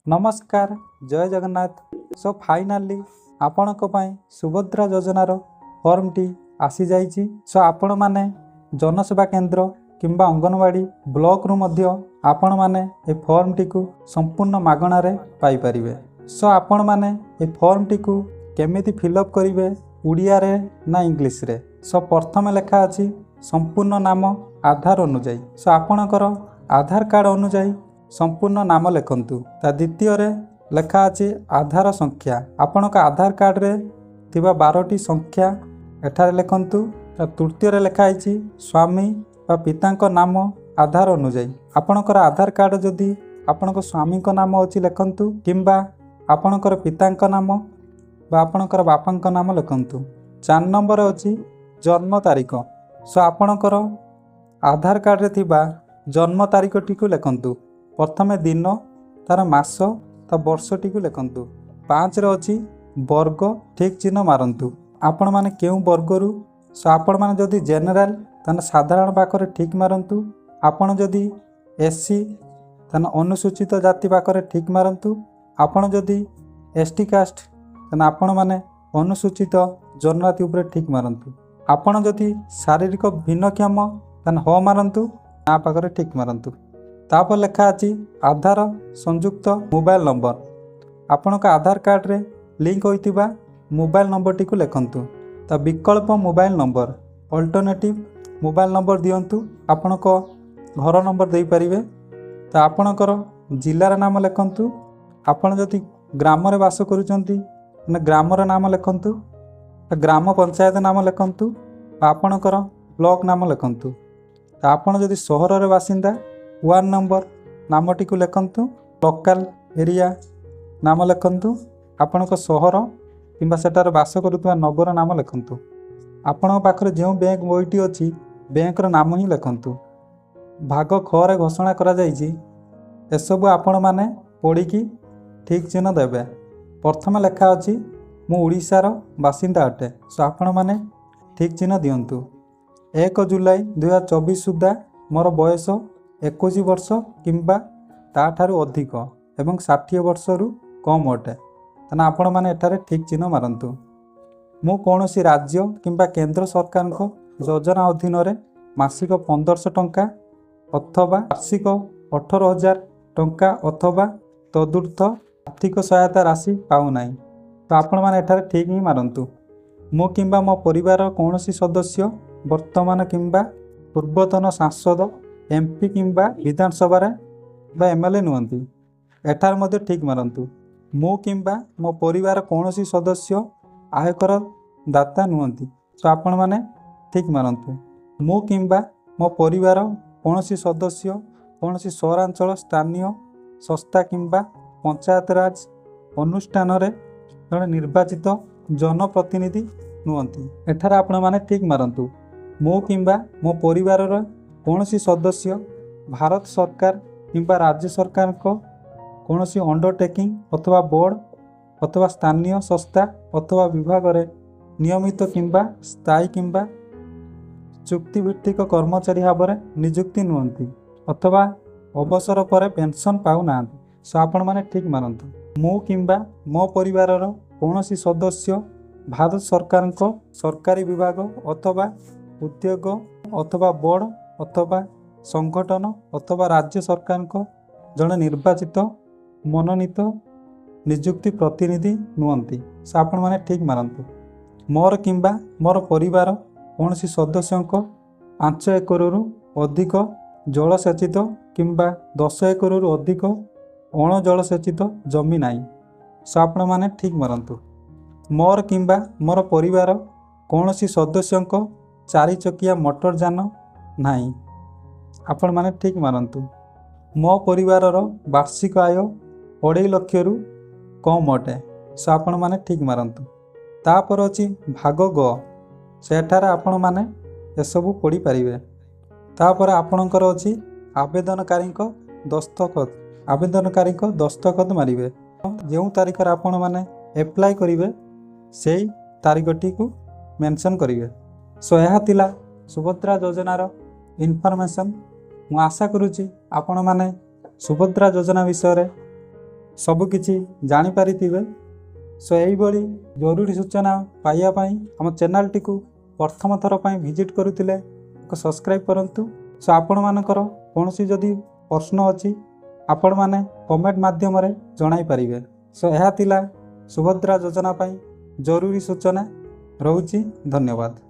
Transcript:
ନମସ୍କାର, ଜୟ Jagannath. Show finally ଆପଣଙ୍କ ପାଇଁ ସୁଭଦ୍ରା ଯୋଜନାର ଫର୍ମଟି ଆସିଯାଇଛି। ସୋ ଆପଣମାନେ ଜନସେବା କେନ୍ଦ୍ର କିମ୍ବା ଅଙ୍ଗନବାଡ଼ି ବ୍ଲକରୁ ମଧ୍ୟ ଆପଣମାନେ ଏ ଫର୍ମଟିକୁ ସମ୍ପୂର୍ଣ୍ଣ ମାଗଣାରେ ପାଇପାରିବେ। ସୋ ଆପଣମାନେ ଏ ଫର୍ମଟିକୁ କେମିତି ଫିଲ୍ଅପ୍ କରିବେ, ଓଡ଼ିଆରେ ନା ଇଂଲିଶରେ? ସୋ ପ୍ରଥମେ ଲେଖା ଅଛି ସମ୍ପୂର୍ଣ୍ଣ ନାମ ଆଧାର ଅନୁଯାୟୀ। ସୋ ଆପଣଙ୍କର ଆଧାର କାର୍ଡ଼ ଅନୁଯାୟୀ ସମ୍ପୂର୍ଣ୍ଣ ନାମ ଲେଖନ୍ତୁ। ତା ଦ୍ୱିତୀୟରେ ଲେଖା ଅଛି ଆଧାର ସଂଖ୍ୟା। ଆପଣଙ୍କ ଆଧାର କାର୍ଡ଼ରେ ଥିବା 12ଟି ସଂଖ୍ୟା ଏଠାରେ ଲେଖନ୍ତୁ। ତା ତୃତୀୟରେ ଲେଖା ହେଇଛି ସ୍ୱାମୀ ବା ପିତାଙ୍କ ନାମ ଆଧାର ଅନୁଯାୟୀ। ଆପଣଙ୍କର ଆଧାର କାର୍ଡ଼ ଯଦି ଆପଣଙ୍କ ସ୍ୱାମୀଙ୍କ ନାମ ଅଛି ଲେଖନ୍ତୁ, କିମ୍ବା ଆପଣଙ୍କର ପିତାଙ୍କ ନାମ ବା ଆପଣଙ୍କର ବାପାଙ୍କ ନାମ ଲେଖନ୍ତୁ। 4 ନମ୍ବର ଅଛି ଜନ୍ମ ତାରିଖ। ସୋ ଆପଣଙ୍କର ଆଧାର କାର୍ଡ଼ରେ ଥିବା ଜନ୍ମ ତାରିଖଟିକୁ ଲେଖନ୍ତୁ। ପ୍ରଥମେ ଦିନ, ତାର ମାସ, ତା ବର୍ଷଟିକୁ ଲେଖନ୍ତୁ। 5ରେ ଅଛି ବର୍ଗ, ଠିକ୍ ଚିହ୍ନ ମାରନ୍ତୁ। ଆପଣମାନେ କେଉଁ ବର୍ଗରୁ? ସୋ ଆପଣମାନେ ଯଦି ଜେନେରାଲ, ତାହେଲେ ସାଧାରଣ ପାଖରେ ଠିକ୍ ମାରନ୍ତୁ। ଆପଣ ଯଦି ଏସ୍ ସି, ତାହେଲେ ଅନୁସୂଚିତ ଜାତି ପାଖରେ ଠିକ୍ ମାରନ୍ତୁ। ଆପଣ ଯଦି ଏସ୍ ଟି କାଷ୍ଟ, ତାହେଲେ ଆପଣମାନେ ଅନୁସୂଚିତ ଜନଜାତି ଉପରେ ଠିକ୍ ମାରନ୍ତୁ। ଆପଣ ଯଦି ଶାରୀରିକ ଭିନ୍ନକ୍ଷମ, ତାହେଲେ ହଁ ମାରନ୍ତୁ, ନା ପାଖରେ ଠିକ୍ ମାରନ୍ତୁ। ତାପରେ ଲେଖା ଅଛି ଆଧାର ସଂଯୁକ୍ତ ମୋବାଇଲ ନମ୍ବର। ଆପଣଙ୍କ ଆଧାର କାର୍ଡ଼ରେ ଲିଙ୍କ ହୋଇଥିବା ମୋବାଇଲ ନମ୍ବରଟିକୁ ଲେଖନ୍ତୁ। ତା ବିକଳ୍ପ mobile number, alternative mobile number ଦିଅନ୍ତୁ। ଆପଣଙ୍କ ଘର ନମ୍ବର ଦେଇପାରିବେ। ତ ଆପଣଙ୍କର ଜିଲ୍ଲାର ନାମ ଲେଖନ୍ତୁ। ଆପଣ ଯଦି ଗ୍ରାମରେ ବାସ କରୁଛନ୍ତି, ମାନେ ଗ୍ରାମର ନାମ ଲେଖନ୍ତୁ, ଗ୍ରାମ ପଞ୍ଚାୟତ ନାମ ଲେଖନ୍ତୁ ବା ଆପଣଙ୍କର ବ୍ଲକ ନାମ ଲେଖନ୍ତୁ। ତ ଆପଣ ଯଦି ସହରରେ ବାସିନ୍ଦା, ୱାର୍ଡ଼ ନମ୍ବର ନାମଟିକୁ ଲେଖନ୍ତୁ। ଲୋକାଲ ଏରିଆ ନାମ ଲେଖନ୍ତୁ। ଆପଣଙ୍କ ସହର କିମ୍ବା ସେଠାରେ ବାସ କରୁଥିବା ନଗର ନାମ ଲେଖନ୍ତୁ। ଆପଣଙ୍କ ପାଖରେ ଯେଉଁ ବ୍ୟାଙ୍କ ବହିଟି ଅଛି, ବ୍ୟାଙ୍କର ନାମ ହିଁ ଲେଖନ୍ତୁ। ଭାଗ ଖରେ ଘୋଷଣା କରାଯାଇଛି, ଏସବୁ ଆପଣମାନେ ପଢ଼ିକି ଠିକ୍ ଚିହ୍ନ ଦେବେ। ପ୍ରଥମେ ଲେଖା ଅଛି ମୁଁ ଓଡ଼ିଶାର ବାସିନ୍ଦା ଅଟେ। ସୋ ଆପଣମାନେ ଠିକ୍ ଚିହ୍ନ ଦିଅନ୍ତୁ। 1 ଜୁଲାଇ 2024 ସୁଦ୍ଧା ମୋର ବୟସ 21 ବର୍ଷ କିମ୍ବା ତା'ଠାରୁ ଅଧିକ ଏବଂ 60 ବର୍ଷରୁ କମ୍ ଅଟେ, ତାହେଲେ ଆପଣମାନେ ଏଠାରେ ଠିକ୍ ଚିହ୍ନ ମାରନ୍ତୁ। ମୁଁ କୌଣସି ରାଜ୍ୟ କିମ୍ବା କେନ୍ଦ୍ର ସରକାରଙ୍କ ଯୋଜନା ଅଧୀନରେ ମାସିକ 1500 ଟଙ୍କା ଅଥବା ବାର୍ଷିକ 18,000 ଟଙ୍କା ଅଥବା ତଦୁର୍ଦ୍ଧ୍ୱ ଆର୍ଥିକ ସହାୟତା ରାଶି ପାଉନାହିଁ, ତ ଆପଣମାନେ ଏଠାରେ ଠିକ୍ ହିଁ ମାରନ୍ତୁ। ମୁଁ କିମ୍ବା ମୋ ପରିବାରର କୌଣସି ସଦସ୍ୟ ବର୍ତ୍ତମାନ କିମ୍ବା ପୂର୍ବତନ ସାଂସଦ, ଏମ୍ ପି କିମ୍ବା ବିଧାନସଭାରେ ବା ଏମ୍ ଏଲ୍ ଏ ନୁହନ୍ତି, ଏଠାରେ ମଧ୍ୟ ଠିକ୍ ମାରନ୍ତୁ। ମୁଁ କିମ୍ବା ମୋ ପରିବାର କୌଣସି ସଦସ୍ୟ ଆୟକର ଦାତା ନୁହନ୍ତି, ତ ଆପଣମାନେ ଠିକ୍ ମାରନ୍ତୁ। ମୁଁ କିମ୍ବା ମୋ ପରିବାର କୌଣସି ସଦସ୍ୟ କୌଣସି ସହରାଞ୍ଚଳ ସ୍ଥାନୀୟ ସଂସ୍ଥା କିମ୍ବା ପଞ୍ଚାୟତରାଜ ଅନୁଷ୍ଠାନରେ ଜଣେ ନିର୍ବାଚିତ ଜନପ୍ରତିନିଧି ନୁହନ୍ତି, ଏଠାରେ ଆପଣମାନେ ଠିକ୍ ମାରନ୍ତୁ। ମୁଁ କିମ୍ବା ମୋ ପରିବାରର କୌଣସି ସଦସ୍ୟ ଭାରତ ସରକାର କିମ୍ବା ରାଜ୍ୟ ସରକାରଙ୍କ କୌଣସି ଅଣ୍ଡରଟେକିଂ ଅଥବା ବୋର୍ଡ଼ ଅଥବା ସ୍ଥାନୀୟ ସଂସ୍ଥା ଅଥବା ବିଭାଗରେ ନିୟମିତ କିମ୍ବା ସ୍ଥାୟୀ କିମ୍ବା ଚୁକ୍ତିଭିତ୍ତିକ କର୍ମଚାରୀ ଭାବରେ ନିଯୁକ୍ତି ନୁହନ୍ତି ଅଥବା ଅବସର ପରେ ପେନ୍ସନ୍ ପାଉନାହାନ୍ତି, ସୋ ଆପଣମାନେ ଠିକ୍ ମାରନ୍ତୁ। ମୁଁ କିମ୍ବା ମୋ ପରିବାରର କୌଣସି ସଦସ୍ୟ ଭାରତ ସରକାରଙ୍କ ସରକାରୀ ବିଭାଗ ଅଥବା ଉଦ୍ୟୋଗ ଅଥବା ବୋର୍ଡ଼ ଅଥବା ସଂଗଠନ ଅଥବା ରାଜ୍ୟ ସରକାରଙ୍କ ଜଣେ ନିର୍ବାଚିତ, ମନୋନୀତ, ନିଯୁକ୍ତି ପ୍ରତିନିଧି ନୁହନ୍ତି, ସୋ ଆପଣମାନେ ଠିକ୍ ମାରନ୍ତୁ। ମୋର କିମ୍ବା ମୋର ପରିବାର କୌଣସି ସଦସ୍ୟଙ୍କ 5 ଏକରରୁ ଅଧିକ ଜଳସେଚିତ କିମ୍ବା 10 ଏକରରୁ ଅଧିକ ଅଣଜଳସେଚିତ ଜମି ନାହିଁ, ସୋ ଆପଣମାନେ ଠିକ୍ ମାରନ୍ତୁ। ମୋର କିମ୍ବା ମୋର ପରିବାର କୌଣସି ସଦସ୍ୟଙ୍କ ଚାରି ଚକିଆ ମୋଟର ଯାନ ନାହିଁ, ଆପଣମାନେ ଠିକ୍ ମାରନ୍ତୁ। ମୋ ପରିବାରର ବାର୍ଷିକ ଆୟ 2.5 ଲକ୍ଷରୁ କମ୍ ଅଟେ, ସୋ ଆପଣମାନେ ଠିକ୍ ମାରନ୍ତୁ। ତାପରେ ଅଛି ଭାଗ ଗ, ସେଠାରେ ଆପଣମାନେ ଏସବୁ ପଢ଼ିପାରିବେ। ତାପରେ ଆପଣଙ୍କର ଅଛି ଆବେଦନକାରୀଙ୍କ ଦସ୍ତଖତ। ଆବେଦନକାରୀଙ୍କ ଦସ୍ତଖତ ମାରିବେ। ଯେଉଁ ତାରିଖରେ ଆପଣମାନେ ଆପ୍ଲାଏ କରିବେ, ସେଇ ତାରିଖଟିକୁ ମେନସନ୍ କରିବେ। ସୋ ଏହା ଥିଲା ସୁଭଦ୍ରା ଯୋଜନାର ଇନଫର୍ମେସନ୍। ମୁଁ ଆଶା କରୁଛି ଆପଣମାନେ ସୁଭଦ୍ରା ଯୋଜନା ବିଷୟରେ ସବୁକିଛି ଜାଣିପାରିଥିବେ। ସୋ ଏଇଭଳି ଜରୁରୀ ସୂଚନା ପାଇବା ପାଇଁ ଆମ ଚ୍ୟାନେଲଟିକୁ ପ୍ରଥମ ଥର ପାଇଁ ଭିଜିଟ୍ କରୁଥିଲେ ଏକ ସବସ୍କ୍ରାଇବ୍ କରନ୍ତୁ। ସୋ ଆପଣମାନଙ୍କର କୌଣସି ଯଦି ପ୍ରଶ୍ନ ଅଛି, ଆପଣମାନେ କମେଣ୍ଟ ମାଧ୍ୟମରେ ଜଣାଇ ପାରିବେ। ସୋ ଏହା ଥିଲା ସୁଭଦ୍ରା ଯୋଜନା ପାଇଁ ଜରୁରୀ ସୂଚନା ରହୁଛି। ଧନ୍ୟବାଦ।